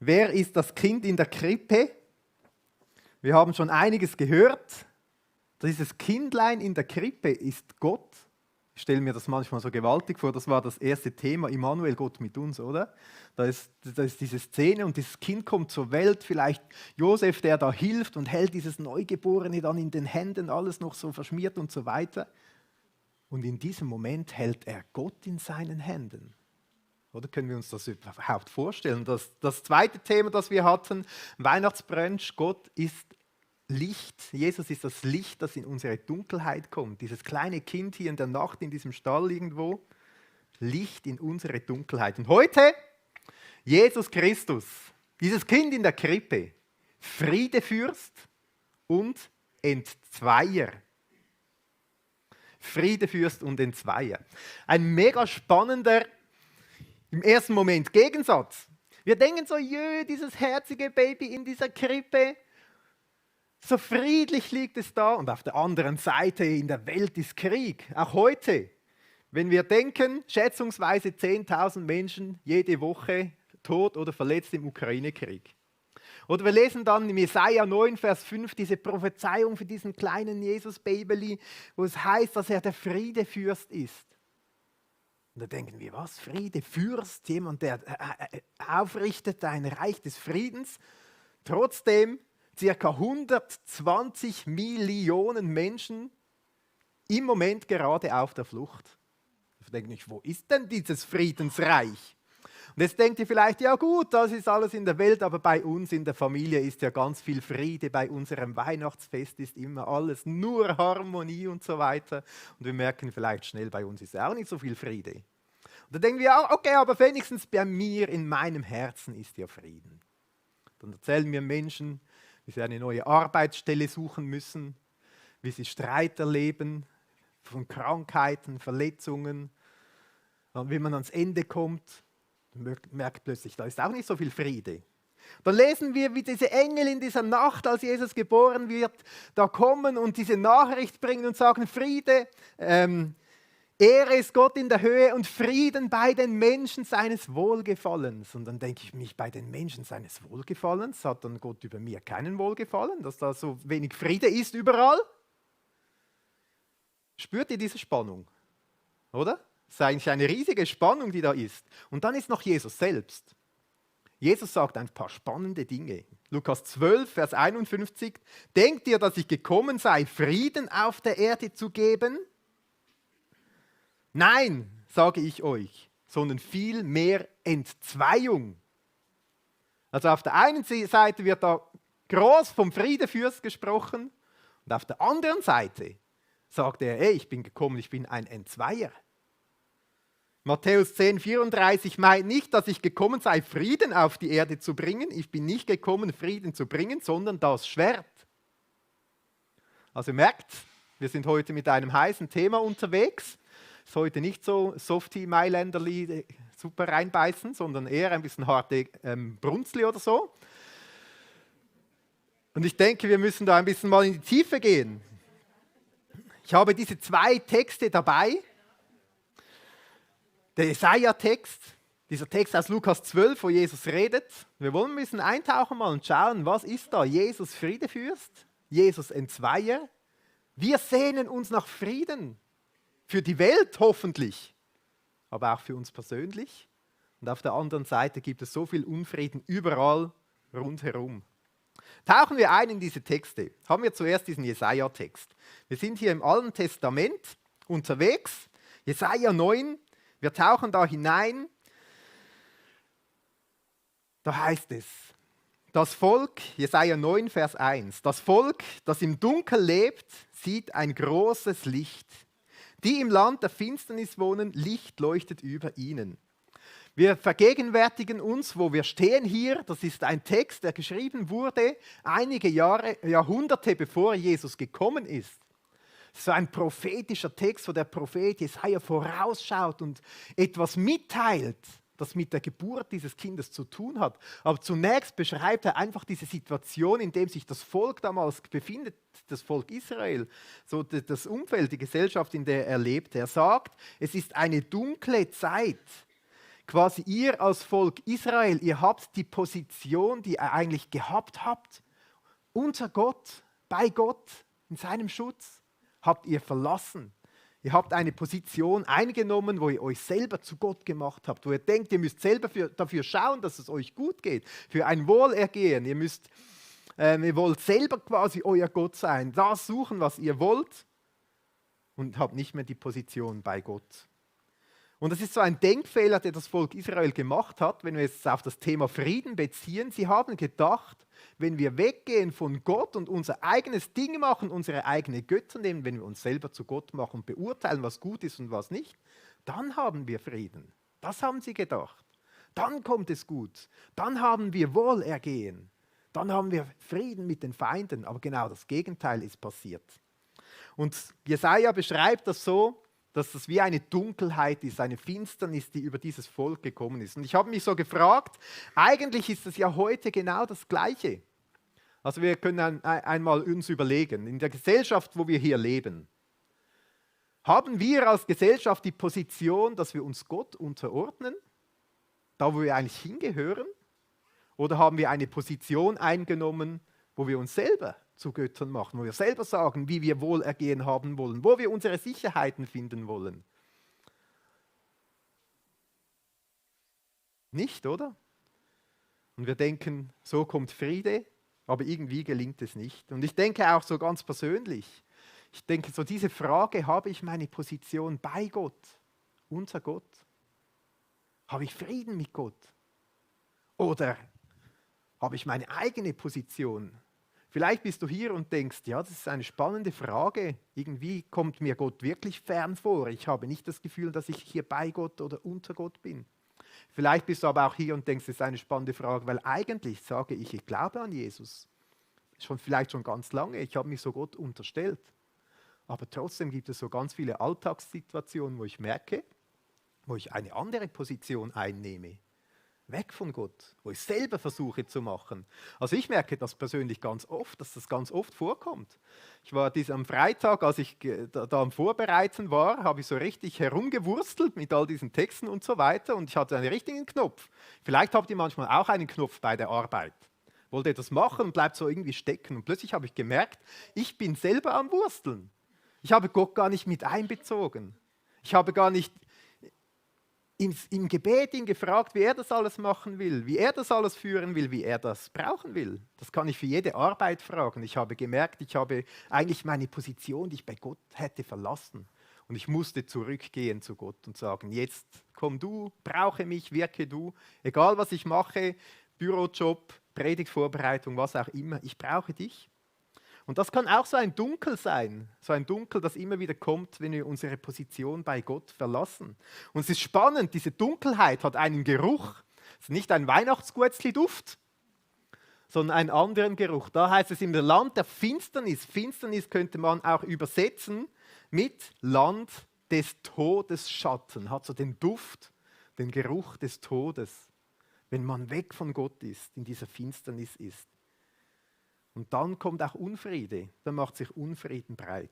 Wer ist das Kind in der Krippe? Wir haben schon einiges gehört. Dieses Kindlein in der Krippe ist Gott. Ich stelle mir das manchmal so gewaltig vor. Das war das erste Thema, Immanuel, Gott mit uns, oder? Da ist diese Szene und dieses Kind kommt zur Welt. Vielleicht Josef, der da hilft und hält dieses Neugeborene dann in den Händen, alles noch so verschmiert und so weiter. Und in diesem Moment hält er Gott in seinen Händen. Oder können wir uns das überhaupt vorstellen? Das zweite Thema, das wir hatten, Weihnachtsbrunch, Gott ist Licht. Jesus ist das Licht, das in unsere Dunkelheit kommt. Dieses kleine Kind hier in der Nacht in diesem Stall irgendwo, Licht in unsere Dunkelheit. Und heute Jesus Christus, dieses Kind in der Krippe, Friedefürst und Entzweier. Friedefürst und Entzweier. Ein mega spannender, im ersten Moment Gegensatz. Wir denken so, dieses herzige Baby in dieser Krippe, so friedlich liegt es da. Und auf der anderen Seite in der Welt ist Krieg. Auch heute, wenn wir denken, schätzungsweise 10.000 Menschen jede Woche tot oder verletzt im Ukraine-Krieg. Oder wir lesen dann in Jesaja 9, Vers 5 diese Prophezeiung für diesen kleinen Jesus-Babyli, wo es heißt, dass er der Friedefürst ist. Und da denken wir, was? Friedefürst? Jemand, der aufrichtet ein Reich des Friedens. Trotzdem ca. 120 Millionen Menschen im Moment gerade auf der Flucht. Da denke ich, wo ist denn dieses Friedensreich? Und jetzt denkt ihr vielleicht, ja gut, das ist alles in der Welt, aber bei uns in der Familie ist ja ganz viel Friede, bei unserem Weihnachtsfest ist immer alles nur Harmonie und so weiter. Und wir merken vielleicht schnell, bei uns ist auch nicht so viel Friede. Und dann denken wir, okay, aber wenigstens bei mir, in meinem Herzen ist ja Frieden. Dann erzählen mir Menschen, wie sie eine neue Arbeitsstelle suchen müssen, wie sie Streit erleben, von Krankheiten, Verletzungen, und wie man ans Ende kommt. Merkt plötzlich, da ist auch nicht so viel Friede. Dann lesen wir, wie diese Engel in dieser Nacht, als Jesus geboren wird, da kommen und diese Nachricht bringen und sagen, Friede, Ehre ist Gott in der Höhe und Frieden bei den Menschen seines Wohlgefallens. Und dann denke ich mich, bei den Menschen seines Wohlgefallens hat dann Gott über mir keinen Wohlgefallen, dass da so wenig Friede ist überall? Spürt ihr diese Spannung? Oder? Das ist eigentlich eine riesige Spannung, die da ist. Und dann ist noch Jesus selbst. Jesus sagt ein paar spannende Dinge. Lukas 12, Vers 51. Denkt ihr, dass ich gekommen sei, Frieden auf der Erde zu geben? Nein, sage ich euch, sondern viel mehr Entzweiung. Also auf der einen Seite wird da groß vom Friedefürst gesprochen und auf der anderen Seite sagt er, hey, ich bin gekommen, ich bin ein Entzweier. Matthäus 10, 34 meint nicht, dass ich gekommen sei, Frieden auf die Erde zu bringen. Ich bin nicht gekommen, Frieden zu bringen, sondern das Schwert. Also ihr merkt, wir sind heute mit einem heißen Thema unterwegs. Es ist heute nicht so Softie, Mailänderli, super reinbeißen, sondern eher ein bisschen harte Brunzli oder so. Und ich denke, wir müssen da ein bisschen mal in die Tiefe gehen. Ich habe diese zwei Texte dabei. Der Jesaja-Text, dieser Text aus Lukas 12, wo Jesus redet. Wir wollen ein bisschen eintauchen mal und schauen, was ist da? Jesus Friedefürst, Jesus Entzweier. Wir sehnen uns nach Frieden. Für die Welt hoffentlich, aber auch für uns persönlich. Und auf der anderen Seite gibt es so viel Unfrieden überall rundherum. Tauchen wir ein in diese Texte. Haben wir zuerst diesen Jesaja-Text. Wir sind hier im Alten Testament unterwegs. Jesaja 9. Wir tauchen da hinein, da heißt es, das Volk, Jesaja 9, Vers 1, das Volk, das im Dunkel lebt, sieht ein großes Licht. Die im Land der Finsternis wohnen, Licht leuchtet über ihnen. Wir vergegenwärtigen uns, wo wir stehen hier. Das ist ein Text, der geschrieben wurde, einige Jahrhunderte bevor Jesus gekommen ist. So ein prophetischer Text, wo der Prophet Jesaja vorausschaut und etwas mitteilt, das mit der Geburt dieses Kindes zu tun hat. Aber zunächst beschreibt er einfach diese Situation, in der sich das Volk damals befindet, das Volk Israel, so das Umfeld, die Gesellschaft, in der er lebt. Er sagt, es ist eine dunkle Zeit. quasi ihr als Volk Israel, ihr habt die Position, die ihr eigentlich gehabt habt, unter Gott, bei Gott, in seinem Schutz, habt ihr verlassen. Ihr habt eine Position eingenommen, wo ihr euch selber zu Gott gemacht habt, wo ihr denkt, ihr müsst selber dafür schauen, dass es euch gut geht, für ein Wohlergehen. Ihr wollt selber quasi euer Gott sein, das suchen, was ihr wollt und habt nicht mehr die Position bei Gott. Und das ist so ein Denkfehler, der das Volk Israel gemacht hat, wenn wir jetzt auf das Thema Frieden beziehen. Sie haben gedacht, wenn wir weggehen von Gott und unser eigenes Ding machen, unsere eigenen Götter nehmen, wenn wir uns selber zu Gott machen und beurteilen, was gut ist und was nicht, dann haben wir Frieden. Das haben sie gedacht. Dann kommt es gut. Dann haben wir Wohlergehen. Dann haben wir Frieden mit den Feinden. Aber genau das Gegenteil ist passiert. Und Jesaja beschreibt das so, dass das wie eine Dunkelheit ist, eine Finsternis, die über dieses Volk gekommen ist. Und ich habe mich so gefragt, eigentlich ist es ja heute genau das Gleiche. Also wir können einmal uns überlegen, in der Gesellschaft, wo wir hier leben, haben wir als Gesellschaft die Position, dass wir uns Gott unterordnen, da wo wir eigentlich hingehören? Oder haben wir eine Position eingenommen, wo wir uns selber zu Göttern machen, wo wir selber sagen, wie wir Wohlergehen haben wollen, wo wir unsere Sicherheiten finden wollen? Nicht, oder? Und wir denken, so kommt Friede, aber irgendwie gelingt es nicht. Und ich denke auch so ganz persönlich, ich denke so diese Frage, habe ich meine Position bei Gott, unter Gott? Habe ich Frieden mit Gott? Oder habe ich meine eigene Position? Vielleicht bist du hier und denkst, ja, das ist eine spannende Frage. Irgendwie kommt mir Gott wirklich fern vor. Ich habe nicht das Gefühl, dass ich hier bei Gott oder unter Gott bin. Vielleicht bist du aber auch hier und denkst, das ist eine spannende Frage, weil eigentlich sage ich, ich glaube an Jesus. Vielleicht schon ganz lange. Ich habe mich so Gott unterstellt. Aber trotzdem gibt es so ganz viele Alltagssituationen, wo ich merke, wo ich eine andere Position einnehme. Weg von Gott, wo ich selber versuche zu machen. Also ich merke das persönlich ganz oft, dass das ganz oft vorkommt. Ich war am Freitag, als ich da am Vorbereiten war, habe ich so richtig herumgewurstelt mit all diesen Texten und so weiter und ich hatte einen richtigen Knopf. Vielleicht habt ihr manchmal auch einen Knopf bei der Arbeit. Wollt etwas machen und bleibt so irgendwie stecken. Und plötzlich habe ich gemerkt, ich bin selber am Wursteln. Ich habe Gott gar nicht mit einbezogen. Ich habe gar nicht im Gebet ihn gefragt, wie er das alles machen will, wie er das alles führen will, wie er das brauchen will. Das kann ich für jede Arbeit fragen. Ich habe gemerkt, ich habe eigentlich meine Position, die ich bei Gott hätte, verlassen. Und ich musste zurückgehen zu Gott und sagen, jetzt komm du, brauche mich, wirke du. Egal was ich mache, Bürojob, Predigtvorbereitung, was auch immer, ich brauche dich. Und das kann auch so ein Dunkel sein, so ein Dunkel, das immer wieder kommt, wenn wir unsere Position bei Gott verlassen. Und es ist spannend, diese Dunkelheit hat einen Geruch. Es ist nicht ein Weihnachtsguetzli-Duft, sondern einen anderen Geruch. Da heißt es im Land der Finsternis. Finsternis könnte man auch übersetzen mit Land des Todesschatten. Hat so den Duft, den Geruch des Todes, wenn man weg von Gott ist, in dieser Finsternis ist. Und dann kommt auch Unfriede, dann macht sich Unfrieden breit.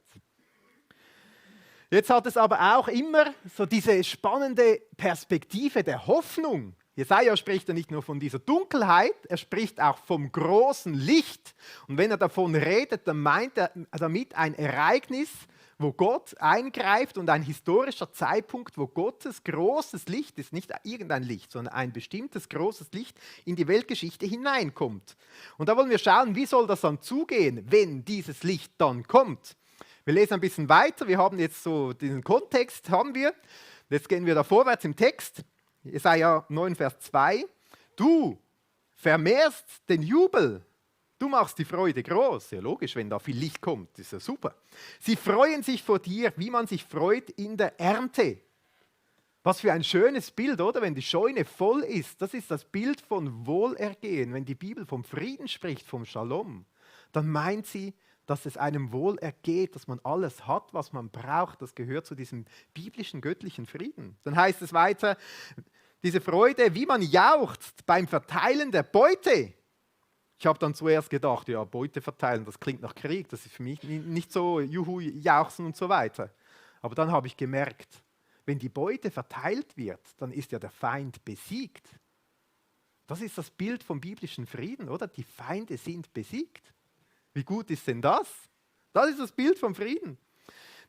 Jetzt hat es aber auch immer so diese spannende Perspektive der Hoffnung. Jesaja spricht ja nicht nur von dieser Dunkelheit, er spricht auch vom großen Licht. Und wenn er davon redet, dann meint er damit ein Ereignis, wo Gott eingreift und ein historischer Zeitpunkt, wo Gottes großes Licht ist, nicht irgendein Licht, sondern ein bestimmtes großes Licht in die Weltgeschichte hineinkommt. Und da wollen wir schauen, wie soll das dann zugehen, wenn dieses Licht dann kommt. Wir lesen ein bisschen weiter, wir haben jetzt so diesen Kontext, Jetzt gehen wir da vorwärts im Text, Jesaja 9, Vers 2. Du vermehrst den Jubel. Du machst die Freude groß. Ja, logisch, wenn da viel Licht kommt, ist ja super. Sie freuen sich vor dir, wie man sich freut in der Ernte. Was für ein schönes Bild, oder? Wenn die Scheune voll ist, das ist das Bild von Wohlergehen. Wenn die Bibel vom Frieden spricht, vom Shalom, dann meint sie, dass es einem wohl ergeht, dass man alles hat, was man braucht. Das gehört zu diesem biblischen, göttlichen Frieden. Dann heißt es weiter, diese Freude, wie man jauchzt beim Verteilen der Beute. Ich habe dann zuerst gedacht, ja, Beute verteilen, das klingt nach Krieg, das ist für mich nicht so Juhu, jauchzen und so weiter. Aber dann habe ich gemerkt, Wenn die Beute verteilt wird, dann ist ja der Feind besiegt. Das ist das Bild vom biblischen Frieden, oder? Die Feinde sind besiegt. Wie gut ist denn das? Das ist das Bild vom Frieden.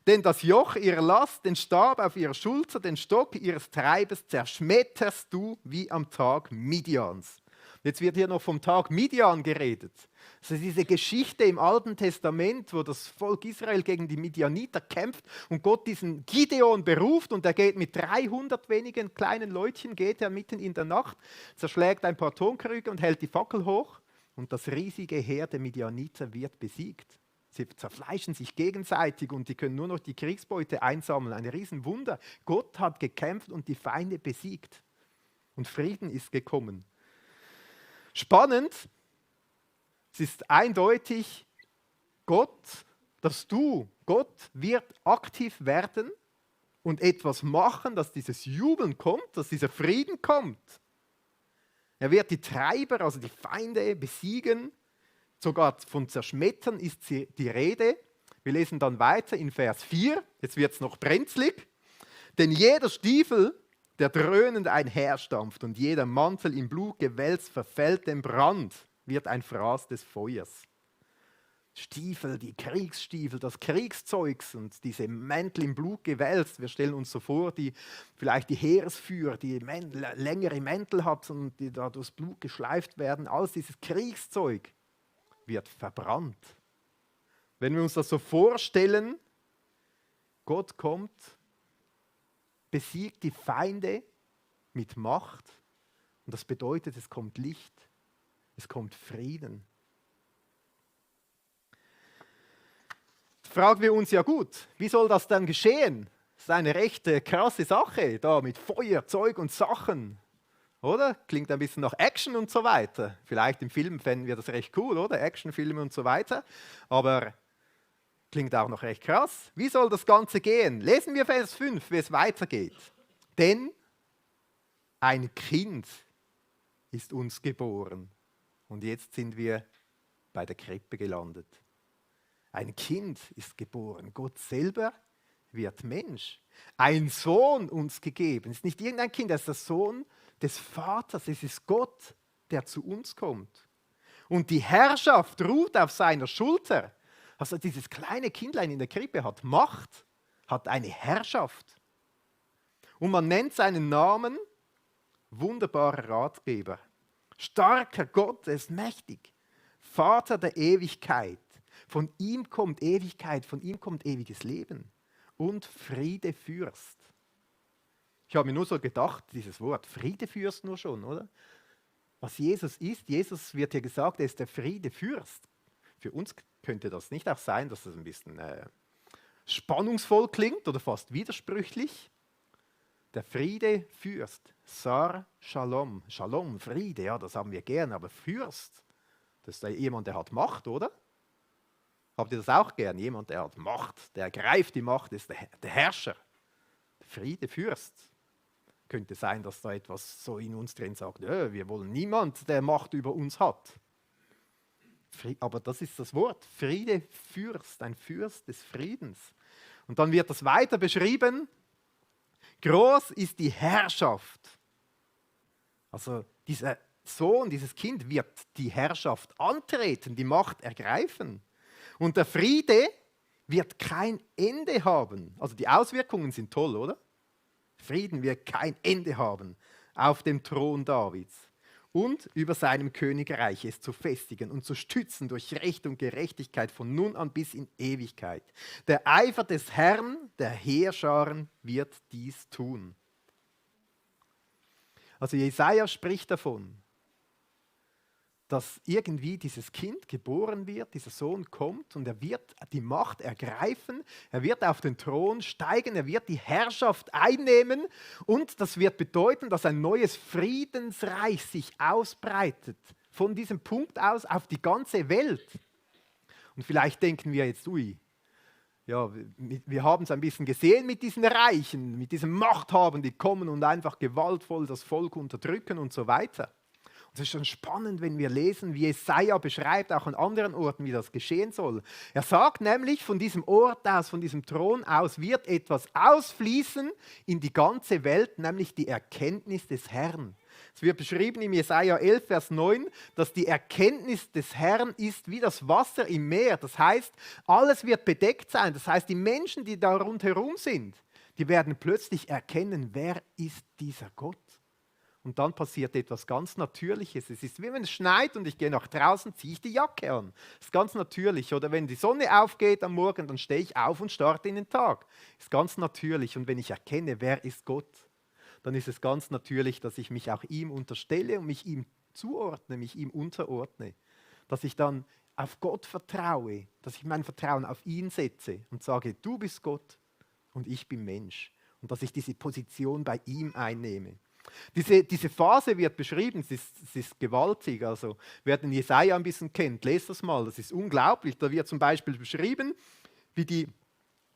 Denn das Joch ihrer Last, den Stab auf ihrer Schulter, den Stock ihres Treibes zerschmetterst du wie am Tag Midians. Jetzt wird hier noch vom Tag Midian geredet. Das ist diese Geschichte im Alten Testament, wo das Volk Israel gegen die Midianiter kämpft und Gott diesen Gideon beruft und er geht mit 300 wenigen kleinen Leutchen, geht er mitten in der Nacht, zerschlägt ein paar Tonkrüge und hält die Fackel hoch und das riesige Heer der Midianiter wird besiegt. Sie zerfleischen sich gegenseitig und die können nur noch die Kriegsbeute einsammeln. Ein Riesenwunder. Gott hat gekämpft und die Feinde besiegt. Und Frieden ist gekommen. Spannend, es ist eindeutig, Gott wird aktiv werden und etwas machen, dass dieses Jubeln kommt, dass dieser Frieden kommt. Er wird die Treiber, also die Feinde, besiegen. Sogar von Zerschmettern ist die Rede. Wir lesen dann weiter in Vers 4. Jetzt wird es noch brenzlig. Denn jeder Stiefel, der dröhnend einherstampft und jeder Mantel im Blut gewälzt, verfällt dem Brand, wird ein Fraß des Feuers. Stiefel, die Kriegsstiefel, das Kriegszeugs und diese Mäntel im Blut gewälzt. Wir stellen uns so vor, vielleicht die Heeresführer, die längere Mäntel hat und die da durchs Blut geschleift werden. Alles dieses Kriegszeug wird verbrannt. Wenn wir uns das so vorstellen, Gott kommt, besiegt die Feinde mit Macht und das bedeutet, es kommt Licht, es kommt Frieden. Fragen wir uns ja gut, wie soll das dann geschehen? Das ist eine recht krasse Sache, da mit Feuer, Zeug und Sachen. Oder? Klingt ein bisschen nach Action und so weiter. Vielleicht im Film fänden wir das recht cool, oder? Actionfilme und so weiter. Aber klingt auch noch recht krass. Wie soll das Ganze gehen? Lesen wir Vers 5, wie es weitergeht. Denn ein Kind ist uns geboren. Und jetzt sind wir bei der Krippe gelandet. Ein Kind ist geboren. Gott selber wird Mensch. Ein Sohn uns gegeben. Es ist nicht irgendein Kind, es ist der Sohn des Vaters. Es ist Gott, der zu uns kommt. Und die Herrschaft ruht auf seiner Schulter. Also dieses kleine Kindlein in der Krippe hat Macht, hat eine Herrschaft. Und man nennt seinen Namen wunderbarer Ratgeber. Starker Gott, er ist mächtig. Vater der Ewigkeit. Von ihm kommt Ewigkeit, von ihm kommt ewiges Leben. Und Friedefürst. Ich habe mir nur so gedacht, dieses Wort, Friedefürst nur schon, oder? Was Jesus ist, Jesus wird hier gesagt, er ist der Friedefürst. Für uns könnte das nicht auch sein, dass das ein bisschen spannungsvoll klingt oder fast widersprüchlich. Der Friedefürst, Sar Shalom. Shalom, Friede, ja, das haben wir gern, aber Fürst, das ist jemand, der hat Macht, oder? Habt ihr das auch gern? Jemand, der hat Macht, der ergreift die Macht, ist der Herrscher. Der Friedefürst. Könnte sein, dass da etwas so in uns drin sagt, wir wollen niemand, der Macht über uns hat. Aber das ist das Wort, Friedefürst, ein Fürst des Friedens. Und dann wird das weiter beschrieben, groß ist die Herrschaft. Also dieser Sohn, dieses Kind wird die Herrschaft antreten, die Macht ergreifen. Und der Friede wird kein Ende haben. Also die Auswirkungen sind toll, oder? Frieden wird kein Ende haben auf dem Thron Davids und über seinem Königreich es zu festigen und zu stützen durch Recht und Gerechtigkeit von nun an bis in Ewigkeit. Der Eifer des Herrn, der Heerscharen, wird dies tun. Also Jesaja spricht davon, dass irgendwie dieses Kind geboren wird, dieser Sohn kommt und er wird die Macht ergreifen, er wird auf den Thron steigen, er wird die Herrschaft einnehmen und das wird bedeuten, dass ein neues Friedensreich sich ausbreitet, von diesem Punkt aus auf die ganze Welt. Und vielleicht denken wir jetzt, ja, wir haben es ein bisschen gesehen mit diesen Reichen, mit diesen Machthabern, die kommen und einfach gewaltvoll das Volk unterdrücken und so weiter. Das ist schon spannend, wenn wir lesen, wie Jesaja beschreibt, auch an anderen Orten, wie das geschehen soll. Er sagt nämlich, von diesem Ort aus, von diesem Thron aus, wird etwas ausfließen in die ganze Welt, nämlich die Erkenntnis des Herrn. Es wird beschrieben im Jesaja 11, Vers 9, dass die Erkenntnis des Herrn ist wie das Wasser im Meer. Das heißt, alles wird bedeckt sein. Das heißt, die Menschen, die da rundherum sind, die werden plötzlich erkennen, wer ist dieser Gott. Und dann passiert etwas ganz Natürliches. Es ist wie wenn es schneit und ich gehe nach draußen, ziehe ich die Jacke an. Das ist ganz natürlich. Oder wenn die Sonne aufgeht am Morgen, dann stehe ich auf und starte in den Tag. Das ist ganz natürlich. Und wenn ich erkenne, wer ist Gott, dann ist es ganz natürlich, dass ich mich auch ihm unterstelle und mich ihm zuordne, mich ihm unterordne. Dass ich dann auf Gott vertraue, dass ich mein Vertrauen auf ihn setze und sage, du bist Gott und ich bin Mensch. Und dass ich diese Position bei ihm einnehme. Diese Phase wird beschrieben, es ist gewaltig. Also, wer den Jesaja ein bisschen kennt, lest das mal, das ist unglaublich. Da wird zum Beispiel beschrieben, wie die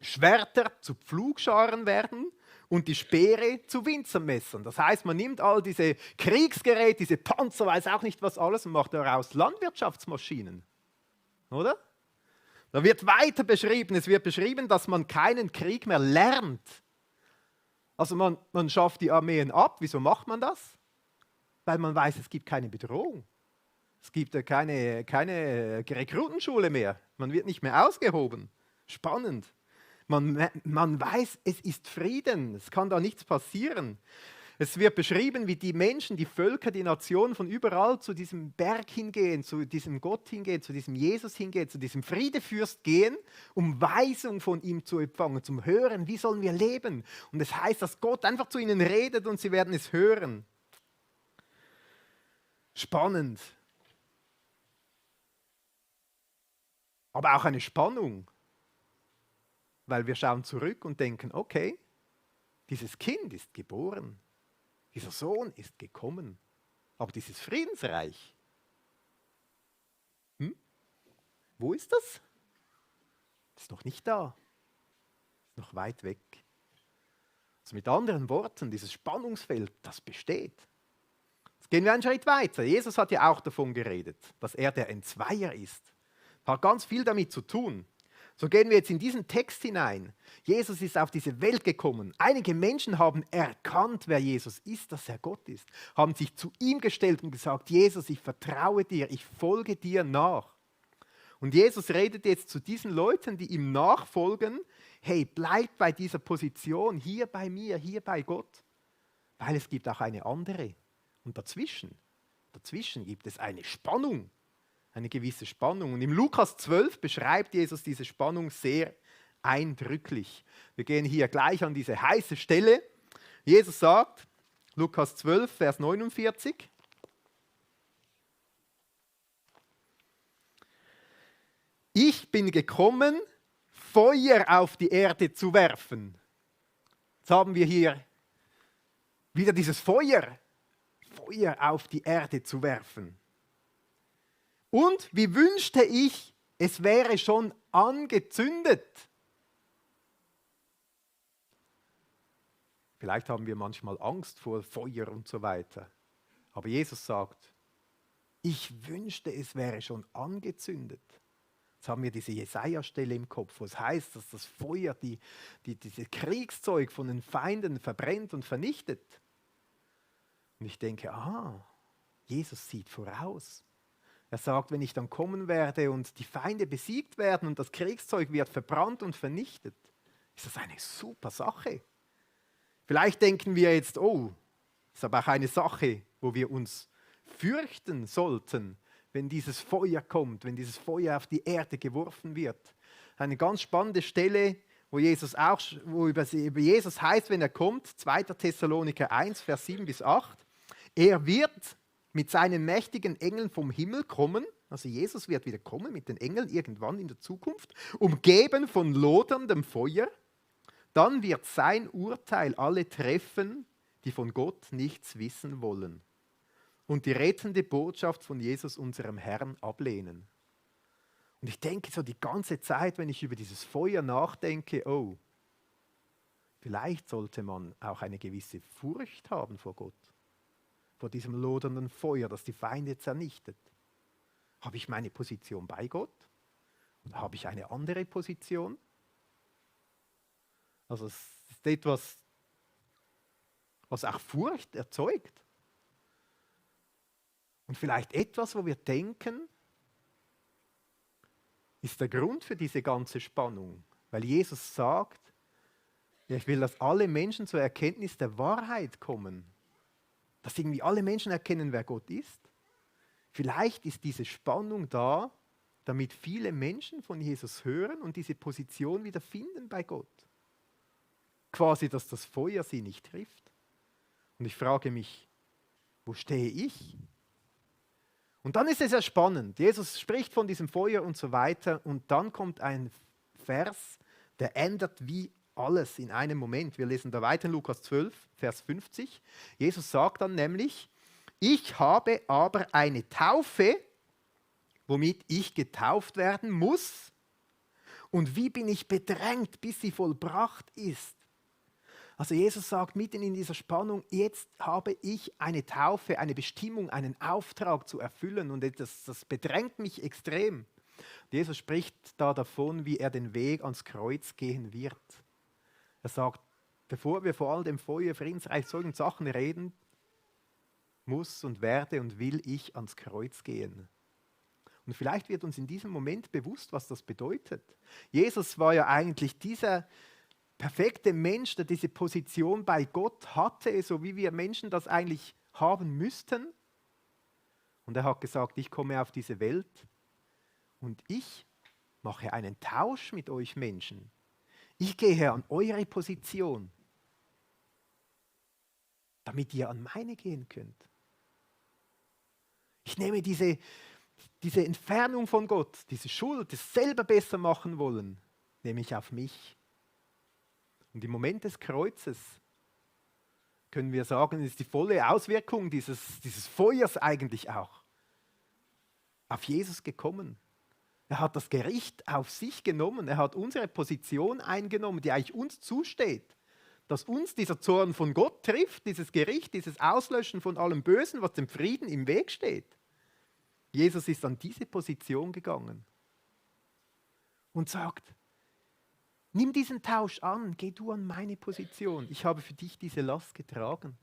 Schwerter zu Pflugscharen werden und die Speere zu Winzermessern. Das heißt, man nimmt all diese Kriegsgeräte, diese Panzer, weiß auch nicht was alles, und macht daraus Landwirtschaftsmaschinen. Oder? Da wird weiter beschrieben, es wird beschrieben, dass man keinen Krieg mehr lernt. Also man schafft die Armeen ab. Wieso macht man das? Weil man weiß, es gibt keine Bedrohung. Es gibt keine Rekrutenschule mehr. Man wird nicht mehr ausgehoben. Spannend. Man weiß, es ist Frieden. Es kann da nichts passieren. Es wird beschrieben, wie die Menschen, die Völker, die Nationen von überall zu diesem Berg hingehen, zu diesem Gott hingehen, zu diesem Jesus hingehen, zu diesem Friedefürst gehen, um Weisung von ihm zu empfangen, zum Hören, wie sollen wir leben. Und es heißt, dass Gott einfach zu ihnen redet und sie werden es hören. Spannend. Aber auch eine Spannung, weil wir schauen zurück und denken, okay, dieses Kind ist geboren. Dieser Sohn ist gekommen, aber dieses Friedensreich, wo ist das? Ist noch nicht da, ist noch weit weg. Also mit anderen Worten, dieses Spannungsfeld, das besteht. Jetzt gehen wir einen Schritt weiter. Jesus hat ja auch davon geredet, dass er der Entzweier ist. Hat ganz viel damit zu tun. So gehen wir jetzt in diesen Text hinein. Jesus ist auf diese Welt gekommen. Einige Menschen haben erkannt, wer Jesus ist, dass er Gott ist. Haben sich zu ihm gestellt und gesagt, Jesus, ich vertraue dir, ich folge dir nach. Und Jesus redet jetzt zu diesen Leuten, die ihm nachfolgen, hey, bleibt bei dieser Position, hier bei mir, hier bei Gott. Weil es gibt auch eine andere. Und dazwischen gibt es eine Spannung. Eine gewisse Spannung. Und im Lukas 12 beschreibt Jesus diese Spannung sehr eindrücklich. Wir gehen hier gleich an diese heiße Stelle. Jesus sagt, Lukas 12, Vers 49, ich bin gekommen, Feuer auf die Erde zu werfen. Jetzt haben wir hier wieder dieses Feuer auf die Erde zu werfen. Und wie wünschte ich, es wäre schon angezündet. Vielleicht haben wir manchmal Angst vor Feuer und so weiter. Aber Jesus sagt, ich wünschte, es wäre schon angezündet. Jetzt haben wir diese Jesaja-Stelle im Kopf, wo es heißt, dass das Feuer dieses Kriegszeug von den Feinden verbrennt und vernichtet. Und ich denke, Jesus sieht voraus. Er sagt, wenn ich dann kommen werde und die Feinde besiegt werden und das Kriegszeug wird verbrannt und vernichtet, ist das eine super Sache. Vielleicht denken wir jetzt, das ist aber auch eine Sache, wo wir uns fürchten sollten, wenn dieses Feuer kommt, wenn dieses Feuer auf die Erde geworfen wird. Eine ganz spannende Stelle, wo über Jesus heißt, wenn er kommt, 2. Thessaloniker 1, Vers 7 bis 8, er wird mit seinen mächtigen Engeln vom Himmel kommen, also Jesus wird wieder kommen mit den Engeln irgendwann in der Zukunft, umgeben von loderndem Feuer, dann wird sein Urteil alle treffen, die von Gott nichts wissen wollen und die rettende Botschaft von Jesus, unserem Herrn, ablehnen. Und ich denke so die ganze Zeit, wenn ich über dieses Feuer nachdenke, vielleicht sollte man auch eine gewisse Furcht haben vor Gott. vor diesem lodernden Feuer, das die Feinde zernichtet? Habe ich meine Position bei Gott? Oder habe ich eine andere Position? Also es ist etwas, was auch Furcht erzeugt. Und vielleicht etwas, wo wir denken, ist der Grund für diese ganze Spannung. Weil Jesus sagt, ich will, dass alle Menschen zur Erkenntnis der Wahrheit kommen. Dass irgendwie alle Menschen erkennen, wer Gott ist. Vielleicht ist diese Spannung da, damit viele Menschen von Jesus hören und diese Position wieder finden bei Gott. Quasi, dass das Feuer sie nicht trifft. Und ich frage mich, wo stehe ich? Und dann ist es ja spannend. Jesus spricht von diesem Feuer und so weiter. Und dann kommt ein Vers, der ändert wie alles in einem Moment. Wir lesen da weiter in Lukas 12, Vers 50. Jesus sagt dann nämlich, ich habe aber eine Taufe, womit ich getauft werden muss. Und wie bin ich bedrängt, bis sie vollbracht ist? Also Jesus sagt mitten in dieser Spannung, jetzt habe ich eine Taufe, eine Bestimmung, einen Auftrag zu erfüllen und das bedrängt mich extrem. Jesus spricht da davon, wie er den Weg ans Kreuz gehen wird. Er sagt, bevor wir vor all dem Feuer, Friedensreich, solchen Sachen reden, muss und werde und will ich ans Kreuz gehen. Und vielleicht wird uns in diesem Moment bewusst, was das bedeutet. Jesus war ja eigentlich dieser perfekte Mensch, der diese Position bei Gott hatte, so wie wir Menschen das eigentlich haben müssten. Und er hat gesagt, ich komme auf diese Welt und ich mache einen Tausch mit euch Menschen. Ich gehe an eure Position, damit ihr an meine gehen könnt. Ich nehme diese Entfernung von Gott, diese Schuld, das selber besser machen wollen, nehme ich auf mich. Und im Moment des Kreuzes können wir sagen, ist die volle Auswirkung dieses Feuers eigentlich auch auf Jesus gekommen. Er hat das Gericht auf sich genommen, er hat unsere Position eingenommen, die eigentlich uns zusteht. Dass uns dieser Zorn von Gott trifft, dieses Gericht, dieses Auslöschen von allem Bösen, was dem Frieden im Weg steht. Jesus ist an diese Position gegangen und sagt, nimm diesen Tausch an, geh du an meine Position. Ich habe für dich diese Last getragen.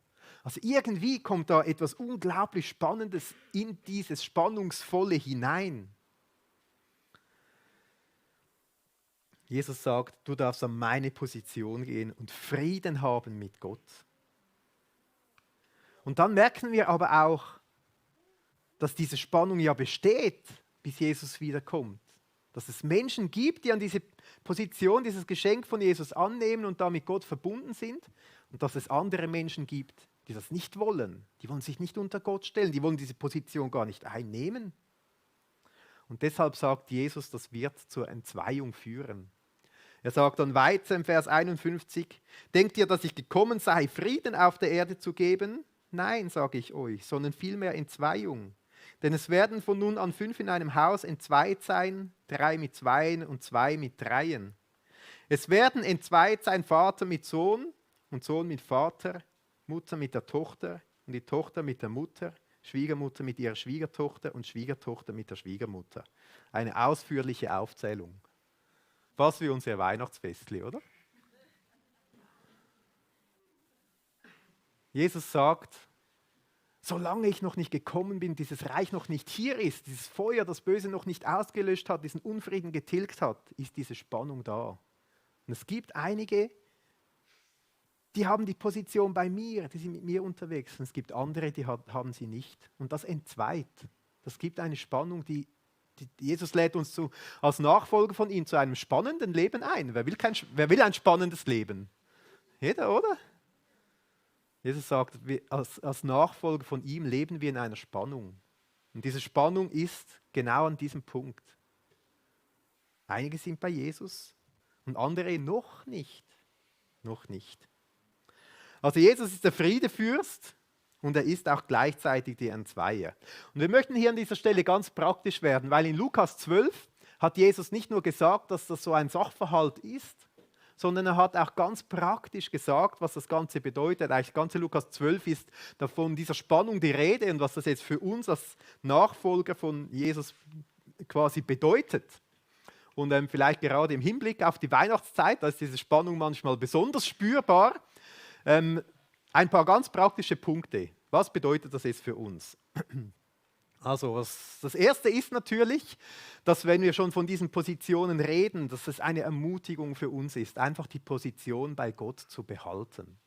Also irgendwie kommt da etwas unglaublich Spannendes in dieses Spannungsvolle hinein. Jesus sagt, du darfst an meine Position gehen und Frieden haben mit Gott. Und dann merken wir aber auch, dass diese Spannung ja besteht, bis Jesus wiederkommt. Dass es Menschen gibt, die an diese Position, dieses Geschenk von Jesus annehmen und damit Gott verbunden sind. Und dass es andere Menschen gibt, die das nicht wollen. Die wollen sich nicht unter Gott stellen, die wollen diese Position gar nicht einnehmen. Und deshalb sagt Jesus, das wird zur Entzweiung führen. Er sagt dann weiter im Vers 51, denkt ihr, dass ich gekommen sei, Frieden auf der Erde zu geben? Nein, sage ich euch, sondern vielmehr Entzweiung. Denn es werden von nun an 5 in einem Haus entzweit sein, 3 mit 2 und 2 mit 3. Es werden entzweit sein Vater mit Sohn und Sohn mit Vater, Mutter mit der Tochter und die Tochter mit der Mutter, Schwiegermutter mit ihrer Schwiegertochter und Schwiegertochter mit der Schwiegermutter. Eine ausführliche Aufzählung. Fast wie unser Weihnachtsfestli, oder? Jesus sagt, solange ich noch nicht gekommen bin, dieses Reich noch nicht hier ist, dieses Feuer, das Böse noch nicht ausgelöscht hat, diesen Unfrieden getilgt hat, ist diese Spannung da. Und es gibt einige, die haben die Position bei mir, die sind mit mir unterwegs. Und es gibt andere, die haben sie nicht. Und das entzweit. Das gibt eine Spannung, die Jesus lädt uns als Nachfolger von ihm zu einem spannenden Leben ein. Wer will ein spannendes Leben? Jeder, oder? Jesus sagt, als Nachfolger von ihm leben wir in einer Spannung. Und diese Spannung ist genau an diesem Punkt. Einige sind bei Jesus und andere noch nicht. Noch nicht. Also Jesus ist der Friedefürst und er ist auch gleichzeitig der Entzweier. Und wir möchten hier an dieser Stelle ganz praktisch werden, weil in Lukas 12 hat Jesus nicht nur gesagt, dass das so ein Sachverhalt ist, sondern er hat auch ganz praktisch gesagt, was das Ganze bedeutet. Eigentlich das ganze Lukas 12 ist davon dieser Spannung die Rede und was das jetzt für uns als Nachfolger von Jesus quasi bedeutet. Und vielleicht gerade im Hinblick auf die Weihnachtszeit, da ist diese Spannung manchmal besonders spürbar. Ein paar ganz praktische Punkte. Was bedeutet das jetzt für uns? Also das Erste ist natürlich, dass wenn wir schon von diesen Positionen reden, dass es eine Ermutigung für uns ist, einfach die Position bei Gott zu behalten.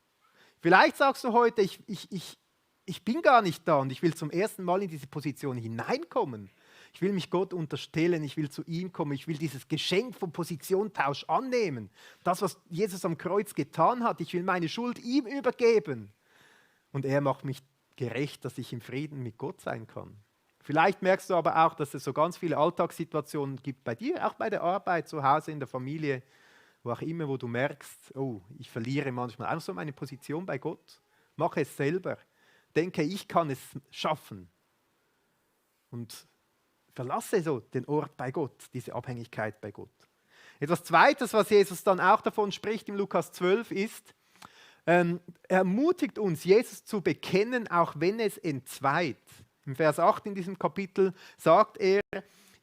Vielleicht sagst du heute, ich bin gar nicht da und ich will zum ersten Mal in diese Position hineinkommen. Ich will mich Gott unterstellen, ich will zu ihm kommen, ich will dieses Geschenk vom Positiontausch annehmen. Das, was Jesus am Kreuz getan hat, ich will meine Schuld ihm übergeben. Und er macht mich gerecht, dass ich im Frieden mit Gott sein kann. Vielleicht merkst du aber auch, dass es so ganz viele Alltagssituationen gibt bei dir, auch bei der Arbeit, zu Hause, in der Familie, wo auch immer, wo du merkst, oh, ich verliere manchmal einfach so meine Position bei Gott. Mache es selber. Denke, ich kann es schaffen. Und verlasse so den Ort bei Gott, diese Abhängigkeit bei Gott. Etwas Zweites, was Jesus dann auch davon spricht im Lukas 12, ist, er ermutigt uns, Jesus zu bekennen, auch wenn es entzweit. Im Vers 8 in diesem Kapitel sagt er,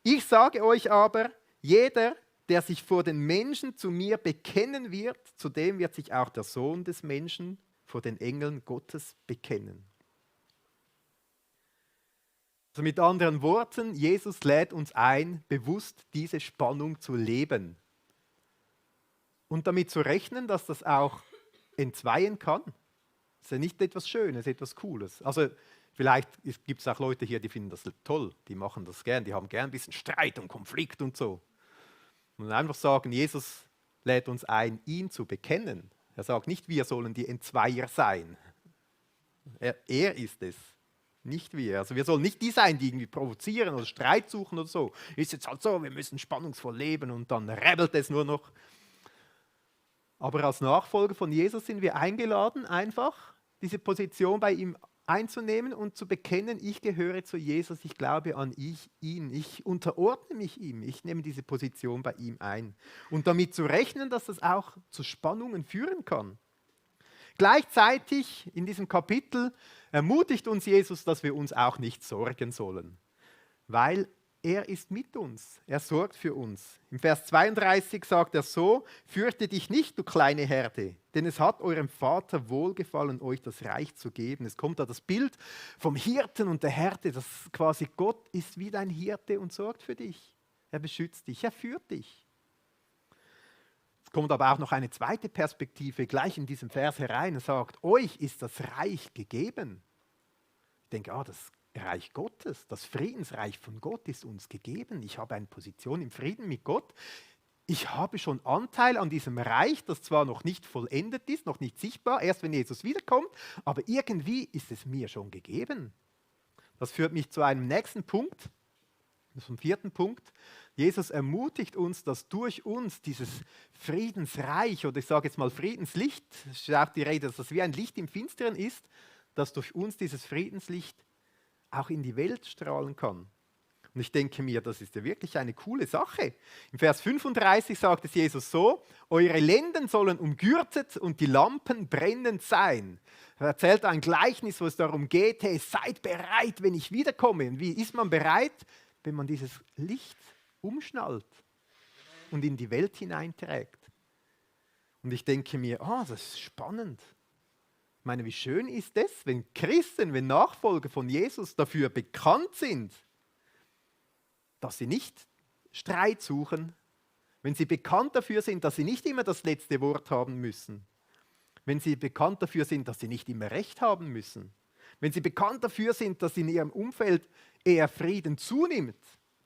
ich sage euch aber, jeder, der sich vor den Menschen zu mir bekennen wird, zu dem wird sich auch der Sohn des Menschen vor den Engeln Gottes bekennen. Also mit anderen Worten, Jesus lädt uns ein, bewusst diese Spannung zu leben und damit zu rechnen, dass das auch entzweien kann. Das ist ja nicht etwas Schönes, etwas Cooles. Also vielleicht gibt es auch Leute hier, die finden das toll, die machen das gern, die haben gern ein bisschen Streit und Konflikt und so. Und einfach sagen, Jesus lädt uns ein, ihn zu bekennen. Er sagt nicht, wir sollen die Entzweier sein. Er ist es, nicht wir. Also wir sollen nicht die sein, die irgendwie provozieren oder Streit suchen oder so. Ist jetzt halt so, wir müssen spannungsvoll leben und dann rebelt es nur noch. Aber als Nachfolger von Jesus sind wir eingeladen, einfach diese Position bei ihm einzunehmen und zu bekennen, ich gehöre zu Jesus, ich glaube an ihn, ich unterordne mich ihm, ich nehme diese Position bei ihm ein. Und damit zu rechnen, dass das auch zu Spannungen führen kann. Gleichzeitig in diesem Kapitel ermutigt uns Jesus, dass wir uns auch nicht sorgen sollen, weil er ist mit uns, er sorgt für uns. Im Vers 32 sagt er so, fürchte dich nicht, du kleine Herde, denn es hat eurem Vater wohlgefallen, euch das Reich zu geben. Es kommt da das Bild vom Hirten und der Herde, dass quasi Gott ist wie dein Hirte und sorgt für dich. Er beschützt dich, er führt dich. Es kommt aber auch noch eine zweite Perspektive gleich in diesem Vers herein. Er sagt, euch ist das Reich gegeben. Ich denke, das Reich Gottes, das Friedensreich von Gott ist uns gegeben. Ich habe eine Position im Frieden mit Gott. Ich habe schon Anteil an diesem Reich, das zwar noch nicht vollendet ist, noch nicht sichtbar, erst wenn Jesus wiederkommt, aber irgendwie ist es mir schon gegeben. Das führt mich zu einem nächsten Punkt, zum vierten Punkt. Jesus ermutigt uns, dass durch uns dieses Friedensreich, oder ich sage jetzt mal Friedenslicht, es ist auch die Rede, dass das wie ein Licht im Finsteren ist, dass durch uns dieses Friedenslicht auch in die Welt strahlen kann. Und ich denke mir, das ist ja wirklich eine coole Sache. Im Vers 35 sagt es Jesus so, eure Lenden sollen umgürtet und die Lampen brennend sein. Er erzählt ein Gleichnis, wo es darum geht, hey, seid bereit, wenn ich wiederkomme. Und wie ist man bereit? Wenn man dieses Licht umschnallt und in die Welt hineinträgt. Und ich denke mir, das ist spannend. Ich meine, wie schön ist es, wenn Christen, wenn Nachfolger von Jesus dafür bekannt sind, dass sie nicht Streit suchen, wenn sie bekannt dafür sind, dass sie nicht immer das letzte Wort haben müssen, wenn sie bekannt dafür sind, dass sie nicht immer Recht haben müssen, wenn sie bekannt dafür sind, dass in ihrem Umfeld eher Frieden zunimmt